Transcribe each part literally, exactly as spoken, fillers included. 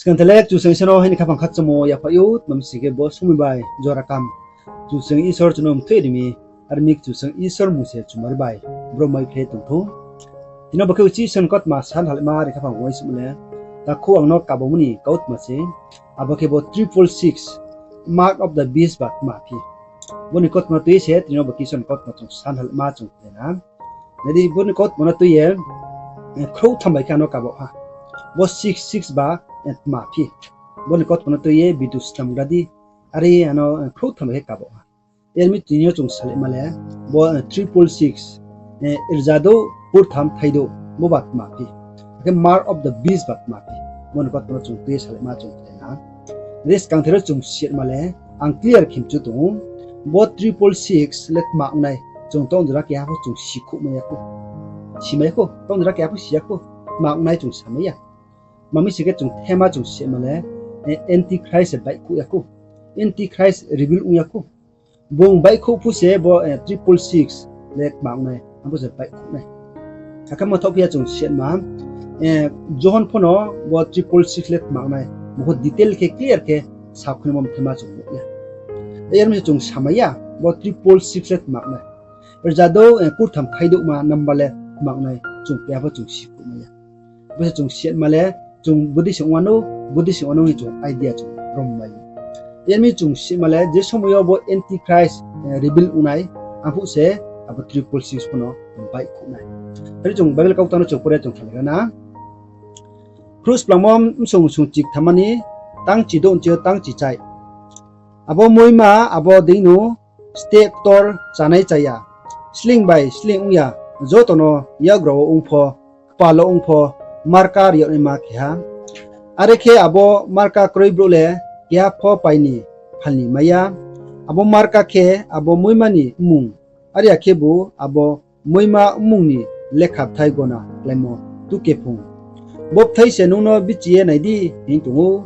Skang tele Kchusoyang Isor no haini khaphang khatchamo yaphaih ou, tma mi sing khe bo somoi bai jora kam Kchusoyang Isor chung no mthoih ri mi, ar mi Kchusoyang Isor mmung se chumari bai bro mai phlai tong thou. Tini bo khe uchih Isor ni kautma san halaima ri khaphang uaingsouhmo le, takhu ang no kabamo ni kautma se, abo khe bo triple six, mark of the beast ba tma phi. Bo ni kautma no tui se tini bo khe Isor ni kautma chung san halaima chung khe na. Nai di, bo ni kautma no tui ye, eh, khrouhtham bai khe ang no kabo ha. Bo six six ba, eh, tma phi. Bo ni kautma no tui ye video snam gra di. Are ang no, eh, khrouhtham bai khe kabo ha. Yar mi tini yo chung salaima le, bo, eh, triple six, eh, rzadouh kurtham thaidouh, bo ba tma phi. Akhe mark of the beast ba tma phi. Bo ni kautma no chung tui ye salaima chung khe na. Re skang tele chung siatma le, ang clear khe mchu tong ou. Bo triple six le tma ong nai, chung tong jora keha pho chung sikhouhmai ya khou. Simai ya khou, tong jora keha pho si ya khou. Tma ong nai chung samai ya. Tma mi sing khe chung thema chung siatma le, eh, Antichrist se baihkhouh ya khou. Antichrist reveal ong ya khou. Bung baihkhouh phu se bo, eh, triple six le tma ong nai, ang phu se baihkhouh nai. Akhe mthaoh phi ya chung siatma, eh, Johon pho no bo triple six le tma ong nai, bo pho detail khe clear khe sakhuimo mthaima chung nuh ya. Yar mi se chung samai ya, bo triple six le tma ong nai. Rzadouh, eh, kurtham thaidouhma number le tma ong nai, chung keha pho chung sikhouhmai ya. Bo se chung siatma le, chung bodei se ong wanou, bodei se ong wanou hing chung idea chung rom mai ou. Yar mi chung siatma le, je somoi yo bo Antichrist, eh, reveal ong nai, ang phuh se abo triple six pho no baihkhouh nai. Phai di chung Bible kautang no chung pore chung salai gra na. Khrouhsplangmo bsong sungchi kthamma ni tangchi douh nchi yo tangchi chai. Abo muima abo deino steh ktor chánai chá ya, sleing bai sleing ong ya, joto no yakgra wo ong pho, kpal wo ong pho, marka ri yag naima khe ha. Are khe abo marka kroi brouh le keha pho pai ni phal ni mai ya. Abo marka khe abo muima ni mmung, are ya khebu abo muima mmung ni lekha bthai gona kláimo tukhephung. Bo bthai se nung no bichi ye nai di hing tong ou.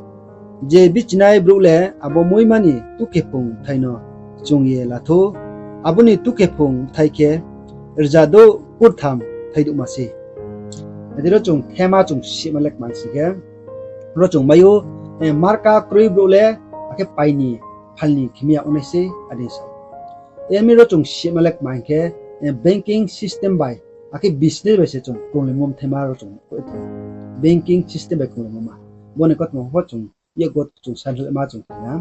Je bichinai brouh le abo muima ni tukhephung bthai no chung ye la thou. Abo ni tukhephung bthai khe rzadouh kurtham thaidouhma sei. Ade ro chung thema chung sima le kmai sing khe, ro chung mai ou, eh, marka kroi brouh le akhe pai ni phal ni khe mi ya ong nai sei, ade sa. Yar mi ro chung sima le kmai khe, eh, banking system bai, akhe business bai se chung krunglaimo mthaima ro chung nuh ou. Banking system bai krunglaimo ma. Bo ni kautma pho chung yakgo chung sanlaima chung khe na.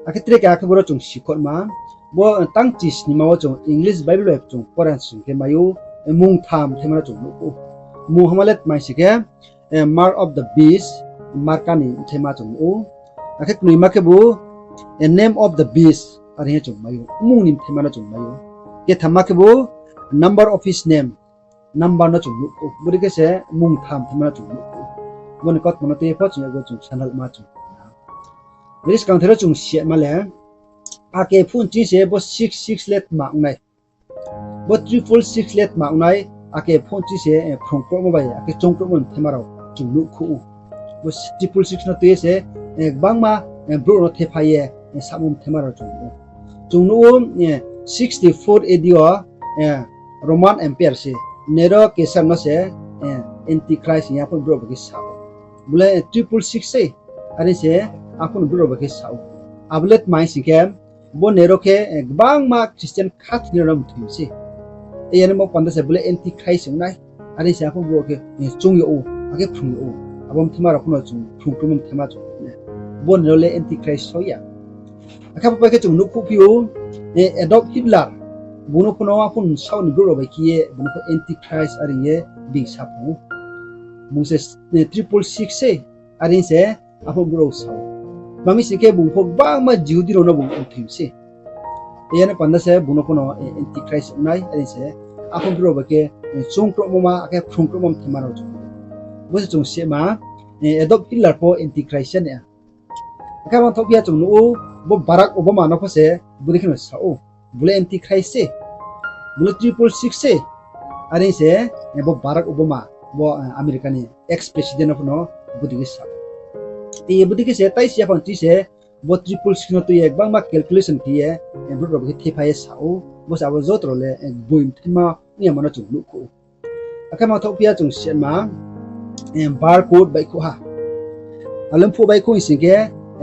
Akhe tre khe akhe bo ro chung sikhouhma. Bo, eh, tangchi snima wo chung English Bible bai chung pore sing khe mai ou, eh, mungtham mthaima ro chung nuh ou. Mungtham le kmai sing khe, eh, mark of the beast, marka ni mthaima chung nuh ou. Akhe knoima khebu, eh, name of the beast, are hing ye chung mai ou. Mmung ni mthaima no chung mai ou. Kethamma khebu, number of his name, number no chung nuh ou. Bodei khe se mungtham mthaima no chung nuh ou. Bo ni kautma no tui ye pho chung yakgo chung sanlaima chung. Ri skang thero chung sima le, ake phone chi se bo six six le tma ong nai. Bo triple six le tma ong nai, ake phone chi se, eh, phrung kromo bai, akhe choung kromo mthaima rao chung nuh khou ou. Bo triple six no tui ye se, eh, gbangma, eh, brouh no thepha ye, eh, samo mthaima rao chung nuh ou. Chung nuh ou, eh, sixty-four A D wo, eh, Roman Empire se, Nero Caesar no se, eh, Antichrist hing ye aphuh brouh bai khe sa ou. Bo le, eh, triple six se, are se, aphuh brouh bai khe sa ou. Abo le tma sing khe, bo Nero khe, eh, gbangma Christian khathoi rao no mthoi mi se. Yar ni bo panda se bo le Antichrist ong nai. Are se aphuh brouh khe, eh, choung yag ou, akhe phrung yag ou. Abo mthaima rao pho no chung phrung kromo mthaima chung nuh ou. Bo Nero le Antichrist só ya. Akhe bo pai khe chung nuh khou phi ou, eh, Adolf Hitler. Bung no pho no aphuh saoh ni brouh rao bai khe ye, bung no pho Antichrist are ye bing sa phung ou. Bung se, eh, triple six se, are se, aphuh brouh rao sa ou. Tma mi sing khe bung pho gbangma Jihudi rao no bung mthoi mi se. Yar ni panda se bung no pho no, eh, Antichrist ong nai, are se, aphuh brouh rao bai khe, eh, choung kromo ma, akhe phrung kromo mthaima rao chung. Bo se chung sima, eh, Adolf Hitler pho Antichrist ya ni a. Akhe mangthaoh phi ya chung nuh ou, bo Barack Obama no pho se bodei khe no sa ou. Bo le Antichrist se. Bo le triple six se. Are se, eh, bo Barack Obama, bo, eh, America ni ex-president no pho no bodei khe sa ou. Te bodei khe se, tai si ya phang chi se, bo triple six no tui ye, gbangma calculation khe ye, eh, brouh rao bai khe thepha ye sa ou, bo se abo joto rao le, eh, boi mthaima ong yama no chung nuh khou ou. Akhe mangthaoh phi ya chung sima, eh, barcode baihkhouh ha. Abo le mphuh baihkhouh hing sing khe,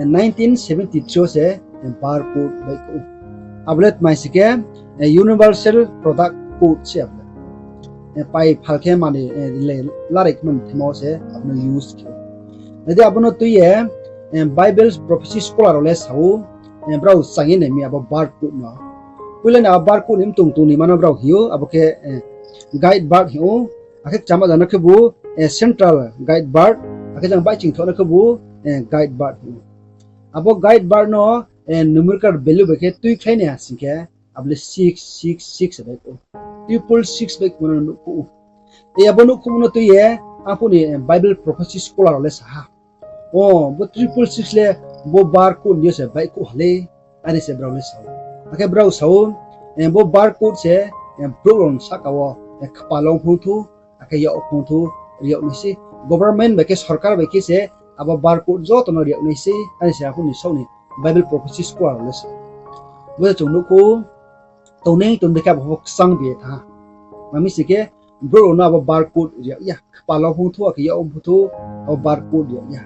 nineteen seventy three wo se barcode baihkhouh ou. Abo le tma hing sing khe, Universal Product Code se abo le. Pai phal khe manoi, le larai khe manoi thema wo se abo no use khe ou. Nai di, abo no tui ye, Bible prophecy scholar rao le sa ou, brao chang ye nai mi abo barcode no. Poila ni abo barcode ni mtong tong ni ma no brao hing ou, abo khe guide bird hing ou, akhe kchama jang no khebu central guide bird, akhe jang baihching thoh no khebu guide bird hing ou. Abo guide bird no numerical value bai khe tuikhlai nai ha sing khe, abo le six six six baihkhouh ou. Triple six baihkhouhmo no nuhkhouh ou. Abo nuhkhouhmo no tui ye, arphuh ni Bible prophecy scholar rao le sa ha, O, bo triple six le bo barcode ni yo se baihkhouh ha le, are se brao le sa ou. Akhe brao sa ou, bo barcode se brouh rao ni sahka wo kpal ong phung thou, akhe yak phung thou, ri yag nai sei. Government bai khe, sorkar bai khe se abo barcode joto no ri yag nai sei, are se arphuh ni saoh ni Bible prophecy scholar rao le sa ou. Bo se chung nuhkhouh, tongnai tong dei khe abo pho kchang bi ye thanng ha. Tma hing sing khe, brouh rao no abo barcode ri yag ya. Kpal ong phung thou, akhe yak ong phung thou, abo barcode ri yag ya.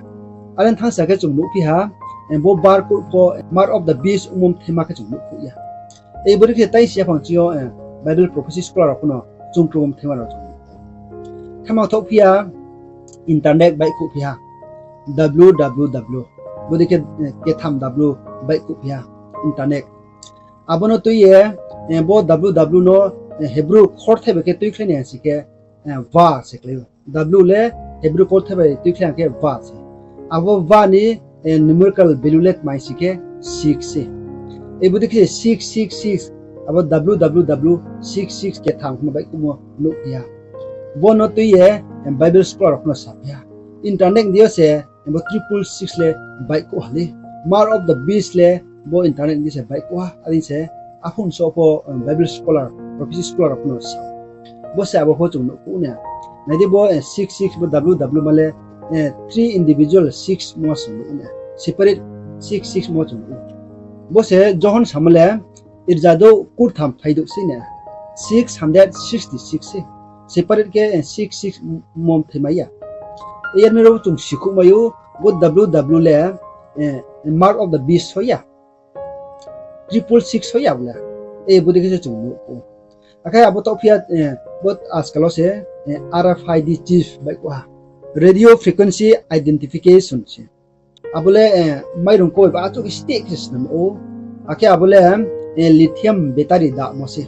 Are thanng sa khe chung nuhphi ha, bo barcode pho mark of the beast ongmo mthaima khe chung nuhkhouh ya. Bodei khe tai si yaphang ching yo, Bible prophecy scholar rao pho no chung krumo mthaima rao chung nuhkhouh. Khe mangthaoh phi ya, internet baihkhouh phi ha. W W W. Bodei khe, ketham W baihkhouh phi ha. Internet. Abo no tui ye, bo W W W no, Hebrew khorthai bai khe tuikhlai nai ha sing khe, va se klái ou. W le Hebrew khorthai bai tuikhlai ha khe va se. Abo va ni numerical value le tma hing sing khe six se. Bodei khe six six six, abo W W W six six ketham hingmo baihkhouhmo nuhphi ha. Bo no tui ye Bible scholar rao pho no saphi ha. Internet ni deing yo se bo triple six le baihkhouh ha le. Mark of the beast le bo internet ni deing se baihkhouh ha, are se arphuh ni saoh pho Bible scholar, prophecy scholar rao pho no sa ou. Bo se abo pho chung nuhkhouh na. Nai di bo six six bo W W ma le three individual six mo chung nuh na. Separate six six mo chung nuh ou. Bo se Johon samo le rzadouh kurtham phaidouh sei na. Six hundred sixty six se. Separate khe six six mo mthaimai ya. Yar mi ro chung sikhouh mai ou, bo W W le mark of the beast soi ya. Triple six soi ya bo le. Bodei khe se chung nuh ou. Akhe abo taoh phi ya, bo ajkal wo se R F I D chip baihkhouh ha. Radio frequency identification se. Abo le mairung koi ba achouh steh khe se snam ou. Akhe abo le lithium battery damo se.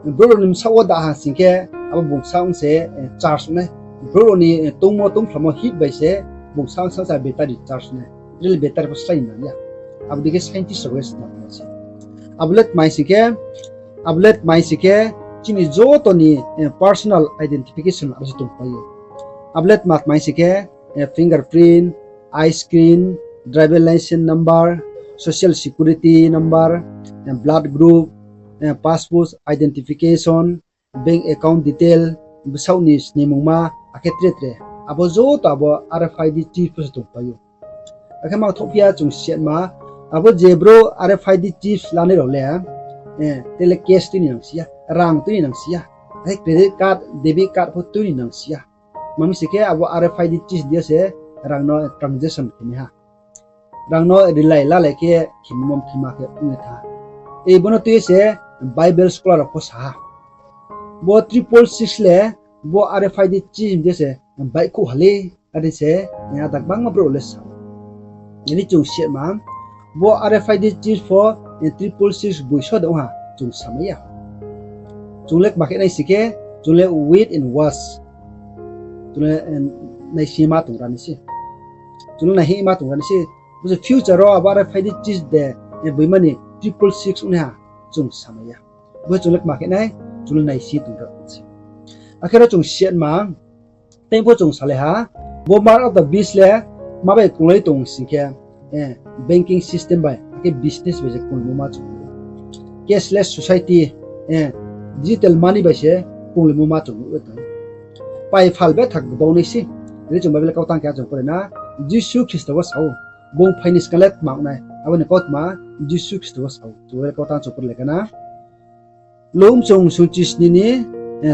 Brouh rao ni bsaoh wo da ha sing khe, abo bung sa ong se charge ong nai. Brouh rao ni tongmo tongphlamo heat bai se bung sa ong sa battery charge ong nai. Real battery pho slái ni nang ya. Abo dei khe scientist rao le snam se. Abo le tma hing sing khe, abo le tma hing sing khe, chini joto ni personal identification abo se tongpai ou. Abo le tma tma hing sing khe, fingerprint, eye screen, driver license number, social security number, blood group, passport identification, bank account detail, bsaoh ni snimungma, akhe tre tre. Abo joto abo R F I D chip pho se tongpai ou. Akhe mangthaoh phi ya chung siatma, abo je brouh R F I D chip lanai rao le, tele cash tui ni nang si ya, rang tui ni nang si ya. Akhe credit card, debit card pho tui ni nang si ya. Tma hing sing khe abo R F I D chip deing yo se rang no transaction khe nai ha. Rang no rilai lalai khe khemo mthaima khe ong ye thanng ha. Bo no tui ye se Bible scholar rao pho sa ha. Bo triple six le bo R F I D chip deing yo se baihkhouh ha le, are se ada gbangma brouh le sa ou. Nai di chung siatma, bo R F I D chip pho triple six boiso de ong ha chung samai ya. Chung le kma khe nai sing khe, chung le wait and watch. Chung le naisingma tong ra nai se. Chung le naihingma tong ra nai se. Bo se future wo abo R F I D chip de boima ni triple six ong nai ha chung samai ya. Bo chung le kma khe nai, chung le naising tong ra nai se. Akhe ro chung siatma, tei pho chung salai ha, bo mark of the beast le ma bai krunglai tong sing khe, banking system bai, akhe business bai se krunglaimo ma chung nuh ou. Cashless society, digital money bai se krunglaimo ma chung nuh ye tong. Pai phal betha gbau nai se. Ri chung Bible kautang khe chung pore na, Jisu Khristo wo sa ou, bung phai ni skang le tma ong nai, abo ni kautma Jisu Khristo wo sa ou, chung Bible kautang chung pore le kha na. Luk bsung sungchisni ni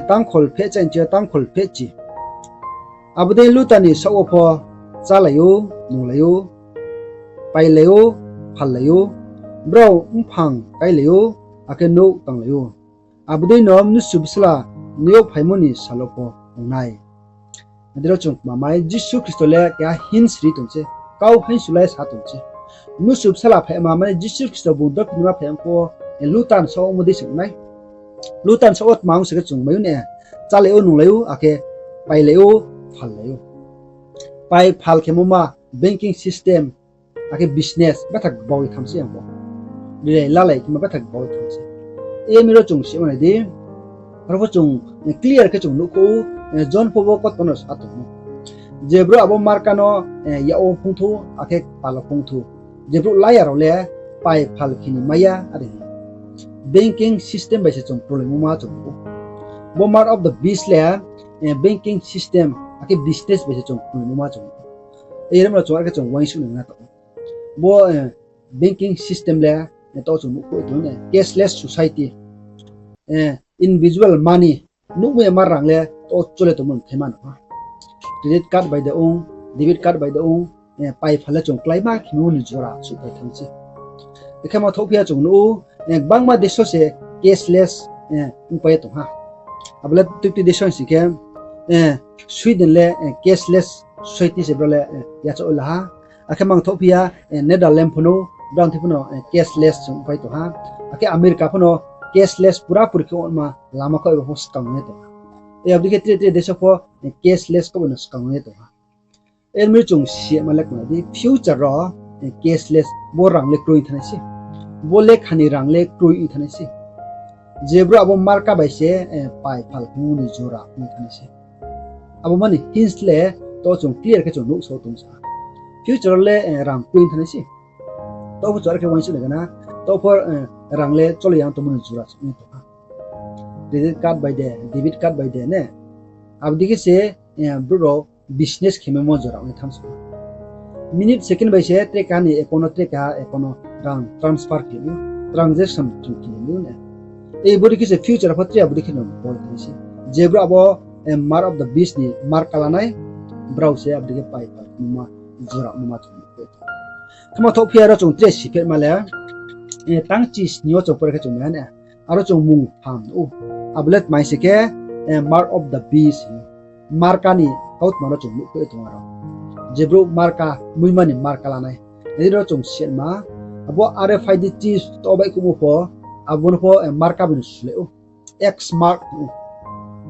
tangkhol phehchaih ni chi yo tangkhol phehchi. Abo dei Luta ni saoh wo pho chálai ou, nunglai ou, pailai ou, phallai ou, brao mphang káilai ou, akhe nouh tanglai ou. Abo dei no mnusu bsala nuh yag phaimo ni sal wo pho ong nai. Adei ro chung kmamai Jisu Khristo le keha hints ri tong se, kau hainsulai sa tong se. Mnusu bsala phaima mane Jisu Khristo bung dophinima phaima pho, lutan sa ongmo dei se ong nai. Lutan sa wo tma ong se khe chung mai ou ne, chálai ou, nunglai ou, akhe pailai ou, phallai ou. Pai phal khemo ma banking system, akhe business betha gbau ye tham se ang bo. Rilai lalai khemo betha gbau ye tham se. Emi ro chung sima nai di. Aro pho chung clear khe chung nuhkhouh ou, John pho bo kautma no sa tong ou. Je brouh abo marka no yak wo phungthou, akhe kpal wo phungthou, je brouh laya rao le pai phal khe ni mai ya, are hing. Banking system bai se chung problem ongma chung nuh ou. Bo mark of the beast le banking system akhe business bai se chung problem ongma chung nuh ou. Ere ma chung are khe chung uaingsouh nai na tong ou. Bo banking system le to chung nuhkhouh tong ne, cashless society, individual money, nuhmo ya ma rang le to chole tongmo ni thai ma no ha. Credit card bai de ong, debit card bai de ong, pai phal le chung kláima khemo ni jora suhpai thanng se. Khe ma thohphi ya chung nuh ou, gbangma deso se cashless ongpai ye tong ha. Abo le tuiktui deso sing khe, Sweden le cashless society se bro le yachaoh la ha. Akhe mang thohphi ya, Netherlands pho no, brao thing pho no cashless chung pai tong ha. Akhe America pho no cashless pura puri khe ongma lama khaoh abo pho skang ye tong ha. Abo dei khe tre tre deso pho cashless khe bai no skang ye tong ha. Ere mi chung sima le kma di future wo cashless bo rang le kroi thanng nai se. Bo lekha ni rang le kroi thanng nai se. Je brouh abo marka bai se pai phal khemo ni jora ong thanng nai se. Abo mani hints le to chung clear khe chung nuhsao tong sa. Future wo le rang kroi thanng nai se. To pho chung are khe uaingsouh nai gana, to pho rang le chole yang tongmo ni jora se ong tong ha. Credit card bai de, debit card bai de ne. Abo dei khe se brouh rao business khemo jora ong ye thanng se. Minute second bai se tre keha ni account wo tre keha account wo rang transfer khe ou, transaction chung khe ou ne. Bodei khe se future pho tre abo dei khe no boi thanng se. Je brouh abo mark of the beast ni marka la nai, brao se abo dei khe pai phal khemo ma jora ongma chung nuh ou. Khe ma thohphi ya ro chung tre siphetma le, tangchi sni yo chung pore khe chung mai ha ne. Aro chung mung tham ou. Abo le tmai se khe mark of the beast hing ou. Marka ni kautma no chung nuhkhouh ye tong aro. Je brouh marka, muima ni marka la nai. Adi ro chung sima, abo R F I D chip to baihkhouhmo pho, abo no pho marka bai no sulai ou. X mark hing ou.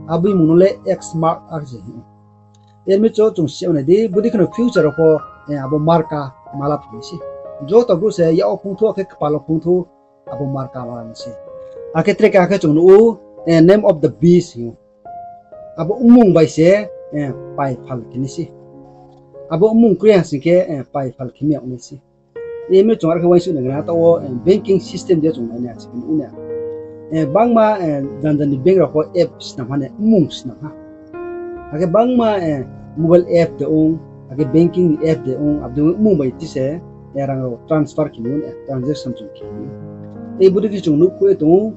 Abo mung no le X mark ar se hing ou. Ere mi chung sima nai di, bodei khe no future wo pho abo marka ma la phai nai se. Joto brouh se yak wo phungthou, akhe kpal wo phungthou, abo marka ma la nai se. Akhe tre keha khe chung nuh ou, name of the beast hing ou. Abo mmung bai se pai phal khe nai se. Abo mmung kroi ha sing khe pai phal khe mi yag nai se. Emi chung are khe uaingsouh nai gana, taoh wo banking system de chung nai na se khe nuh ou na. Bangma janja ni bank rao pho app snam ha ne, mmung snam ha. Akhe bangma mobile app de ong, akhe banking ni app de ong, abo dei mmung bai ti se rang rao transfer khe mi ou, transaction chung khe mi ou. Bodei khe chung nuhkhouh ye tong ou,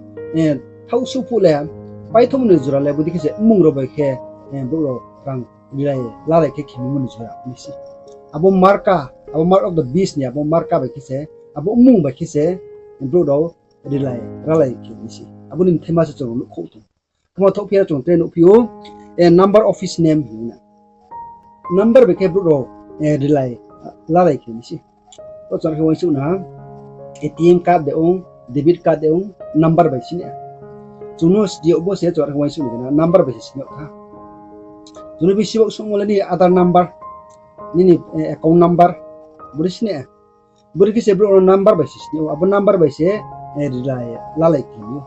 thaoh suh phuh le, paithomo ni jora le bodei khe se mmung rao bai khe brouh rao rang rilai lalai khe khemimo ni jora ong nai se. Abo marka, abo mark of the beast ni abo marka bai khe se, abo mmung bai khe se brouh rao rilai lalai khe nai se. Abo ni mthaima se chung nuhkhouh tong. Khe ma thohphi ya chung tre nuhphi ou, number of his name hing ou na. Number bai khe brouh rao rilai lalai khe nai se. To chung are khe uaingsouh na, A T M card de ong, debit card de ong, number bai sini ya. Chung no sdi yag bo se chung are khe uaingsouh nai gana, number bai se sini yag tha. Chung no bisi bo songmo le nini Aadhaar number, nini account number, bodei sini ya. Bodei khe se brouh no number bai se sini ou, abo number bai se rilai lalai khe ou.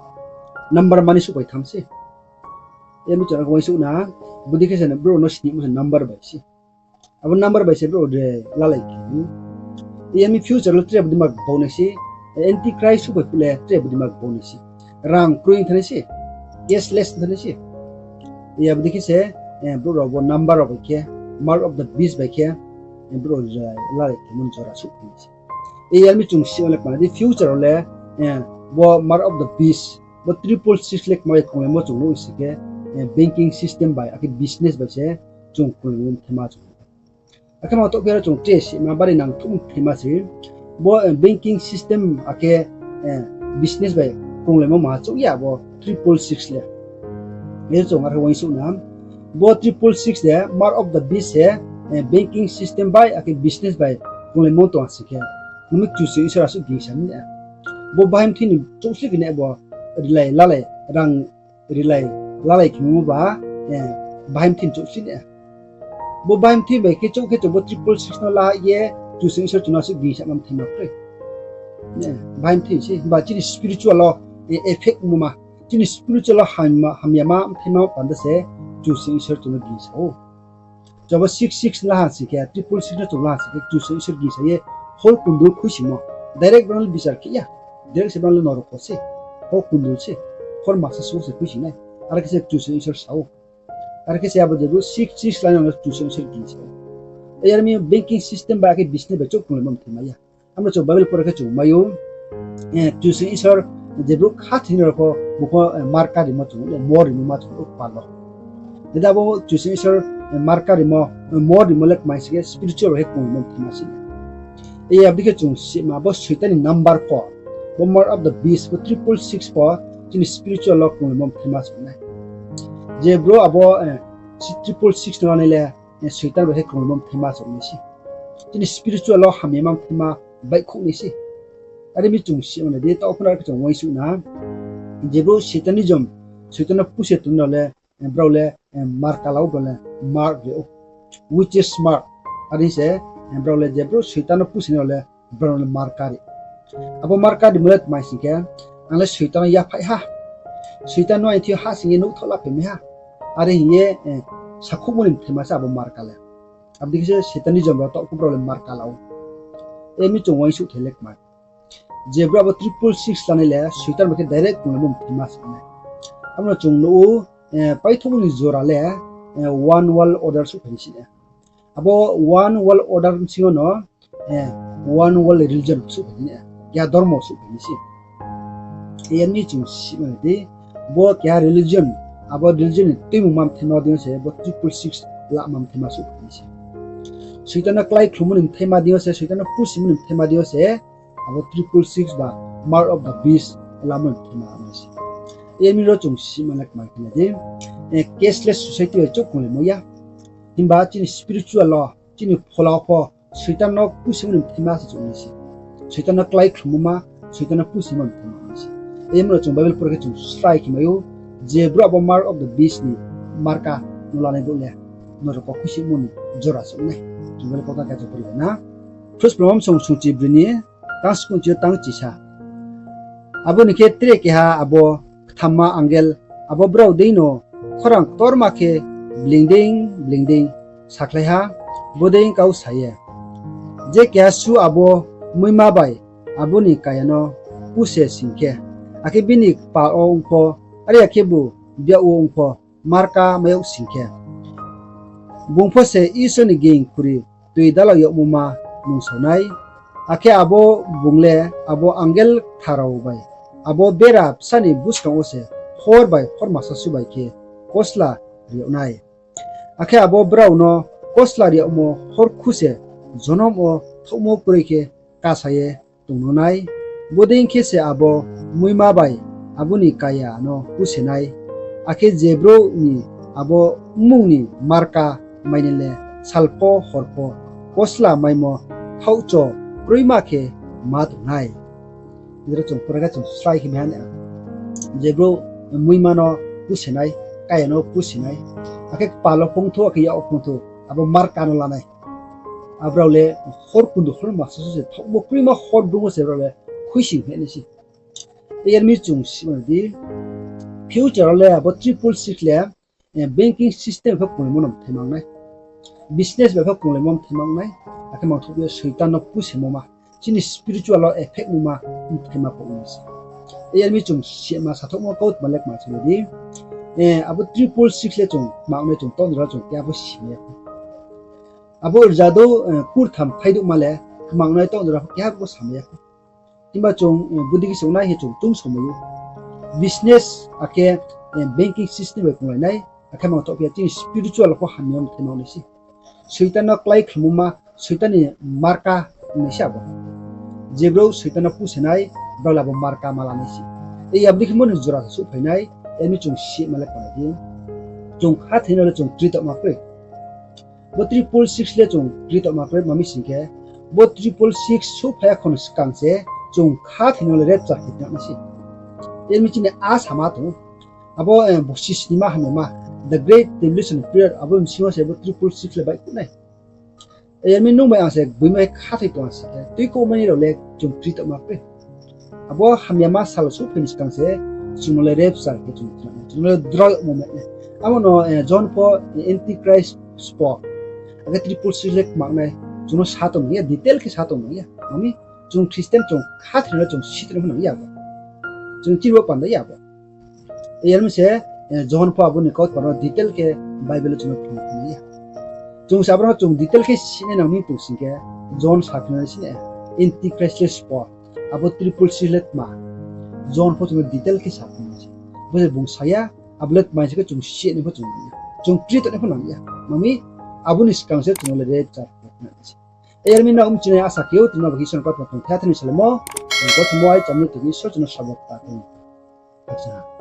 Number mani suhpai tham se. Emi chung are khe uaingsouh na, bodei khe se brouh no sinimo se number bai se. Abo number bai se brouh rilai lalai khe ou. Emi future le tre bodei ma gbau nai se, Antichrist suhpai phuh le tre bodei ma gbau nai se. Rang kroi thanng nai se, cashless thanng nai se. Abo dei khe se brouh rao bo number rao bai khe, mark of the beast bai khe, brouh rao lalai khemo ni jora suh nai se. Emi chung sima le kma di future wo le bo mark of the beast, bo triple six le kma bai krunglaimo chung nuh sing khe, banking system bai akhe business bai se chung krunglaimo mthaima chung. Akhe ma tongphi aro chung tre sima bari nangthouh mthaima se. Bo banking system akhe business bai krunglaimo ma chouh ya bo triple six le. Ye chung are uaingsouh na. Bo triple six le mark of the beast se, banking system bai akhe business bai krunglaimo tong sing khe, nung mi Kchusoyang Isor asuh gingsa mi. Bo bahai mthoi ni chouh sli khe ne bo rilai lalai rang rilai lalai khemo ba, bahai mthoi ni chouh sli ne. Bo bahai mthoi bai khe chouh khe chung bo triple six no la ye Kchusoyang Isor chung no asuh gingsa ma mthaima kroi. Bahai mthoi se, himba chini spiritual wo effect ongmo ma, chini spiritual wo hamyama mthaima panda se Kchusoyang Isor chung no gingsa ou. Chung bo six six la ha sing khe, triple six no chung la ha sing khe, Kchusoyang Isor gingsa ye hor kundul khuisingmo. Direct brao no bichar khe ya. Direct se brao le norok wo se, hor kundul se, hor masa sung se khuising nai. Are khe se Kchusoyang Isor sa ou. Are khe se abo je bo six six la no Kchusoyang Isor gingsa ou. Yar mi banking system bai akhe business bai chouh krunglaimo mthaima ya. Amo chung Bible pore khe chung mai ou, Kchusoyang Isor je brouh khathoi ni rao pho, bung pho marka rimo chung le, mor rimo ma chung le pal wo. Nida bo Kchusoyang Isor marka rimo, mor rimo le kmai sing khe spiritual bai khe krunglaimo mthaima se. Abo dei khe chung sima bo Soitan ni number pho, bo mark of the beast, bo triple six pho, chini spiritual wo krunglaimo mthaima se nai. Je brouh abo triple six no lanai le, Soitan bai khe krunglaimo mthaima se nai se. Chini spiritual wo hamyama mthaima baihkhouh nai se. Are mi chung sima nai di, taoh pho no are khe chung uaingsouh na. Je brouh Satanism, Soitan no puse tongnai rao le, brao le marka la ou, brao le mark ri ou. Witches mark. Are se, brao le je brouh Soitan no puse nai rao le, brao le marka ri. Abo marka rimo le tmai sing khe, ang le Soitan no yaphaih ha, Soitan no aini thing yo hahsoing ye nouhthaoh la phai mai ha, are hing ye sakhouhmo ni mthaima se abo marka le. Abo dei khe se Satanism rao taoh pho brao le marka la ou. Are mi chung uaingsouhthai le kmai. Je brouh abo triple six lanai le Soitan bai khe direct krunglaimo mthaima se nai. Abo no chung nuh ou, paithouhmo ni jora le one world order souhphai ni se nai. Abo one world order bsing yo no one world religion souhphai ni, keha dormo souhphai ni se. Yar mi chung sima nai di, bo keha religion, abo religion ni tuimungma mthaima dei yo se bo triple six lama mthaima souhphai ni se. Soitan no klái khlummo ni mthaima dei yo se, Soitan no pusimo ni mthaima dei yo se, abo triple six ba mark of the beast lamo ni mthaima nai se. Yar mi ro chung sima le kmai khe nai di, cashless society bai chouh krunglaimo ya. Himba chini spiritual wo, chini phola wo pho Soitan no pusimo ni mthaima se chung nai se. Soitan no klái khlummo ma, Soitan no pusimo ni mthaima nai se. Yar mi ro chung Bible pore khe chung srai khe mai ou, je brouh abo mark of the beast ni marka no lanai brouh le, norok wo khuisingmo ni jora se nai. Chung Bible kautang khe chung pore na. First Peter song sungchi bri ni tang skunchi yo tang chisa. Abo ni khe tre keha abo kthamma angel abo brao dei no khorang ktorma khe bleing dei bleing dei sakhlai ha, bodei kau sa ye, je keha suh abo muima bai abo ni kaya no puse sing khe, akhe bini kpal wo ong pho, are ya khebu biag wo ong pho, marka mai yag sing khe, bung pho se Isor ni ging khuri toi dalao yagmo ma mungsao nai. Akhe abo bung le abo angel kthar rao bai abo bera bsa ni buskang wo se hor bai hor masa su bai khe kosla ri yag nai. Akhe abo brao no kosla ri yagmo hor khu se jonom wo thaohmo kroi khe kasa ye tongno nai. Bodei khe se abo muima bai abo ni kaya no puse nai. Akhe je brouh ni abo mmung ni marka mainai le sal pho hor pho kosla maimo thaohcho kroima khe ma tong nai. Jero chung pore khe chung srai khe mai ha na. Je brouh muima no puse nai, kaya no puse nai, akhe kpal wo phungthou, akhe yak wo phungthou, abo marka no lanai. Abrao le hor kundu hor masa su se thaohmo kroima hor brung wo se brao le khuising phainai se. Yar mi chung sima di, future wo le abo triple six le banking system bai pho krunglaimo no mthaima ong nai. Business bai pho krunglaimo mthaima ong nai. Akhe mangthouh ye Soitan no pusemo ma, chini spiritual wo effect ongma mthaima pho ong nai se. Yar mi chung sima sathouhmo kautma le kma se di, abo triple six le chung kma ong nai chung taoh jora chung keha pho simai ya kho. Abo rzadou kurtham thaidouhma le kma ong nai taoh jora pho keha pho samai ya kho. Himba chung bodei khe se ong nai hing chung chung somai ou. Business akhe banking system bai krunglai nai, akhe mangthouh phi ya chini spiritual pho hamya mthaima ong nai se. Soitan no klái khlumoma, Soitan ni marka ong nai se abo. Je brouh Soitan no puse nai, brao le abo marka ma la nai se. Ei abo dei khe bo ni jora se souhphai nai, emi chung sima le panda di. Chung khathoinai no le chung kritoma kroi. Bo triple six le chung kritoma kroi, ma mi sing khe, bo triple six souhphai ya khon skang se chung khathoinai no le rapture khe tong nai se. Emi chini a sama tong ou. Abo, eh, bosi snima hamyama, the great tribulation period, abo bsing yo se bo triple six le baihkhouh nai. Emi nung bai ang se gboima khathoi tong se khe, tuikhouhmai ni rao le chung kritoma kroi. Abo hamyama sal souhphai ni skang se chung no le rapture khe chung tong nai, chung no le droi mo mai nai. Abo no, eh, Johon pho, eh, Antichrist spo, akhe triple six le kma nai, chung no sa tong nang ya, detail khe sa tong nang ya. Ma mi, chung Christian chung khathoinai no chung sitonai pho nang ya abo. Chung chini bo panda ya abo. Yar mi se, eh, Johon pho abo ni kautma no detail khe Bible wo chung no phnuh nang ya. Chung se abo no chung detail khe sinai nang mi tong sing khe, Johon saphi nai sini, Antichrist le spo, abo triple six le tma, Johon pho chung no detail khe saphi nai se. Bo se bung sa ya, abo le tma se khe chung sinai pho chung nang ya. Chung kritonai pho nang ya. Ma mi, abo ni skang se chung no le rapture khe tong nai se. Yar mi nrao mchinai asa khe ou, tini ma bo khe Isor ni kautma tong thai thani salamo, kautma ai cham ni tong Isor chung no sabok ta tong. Acha.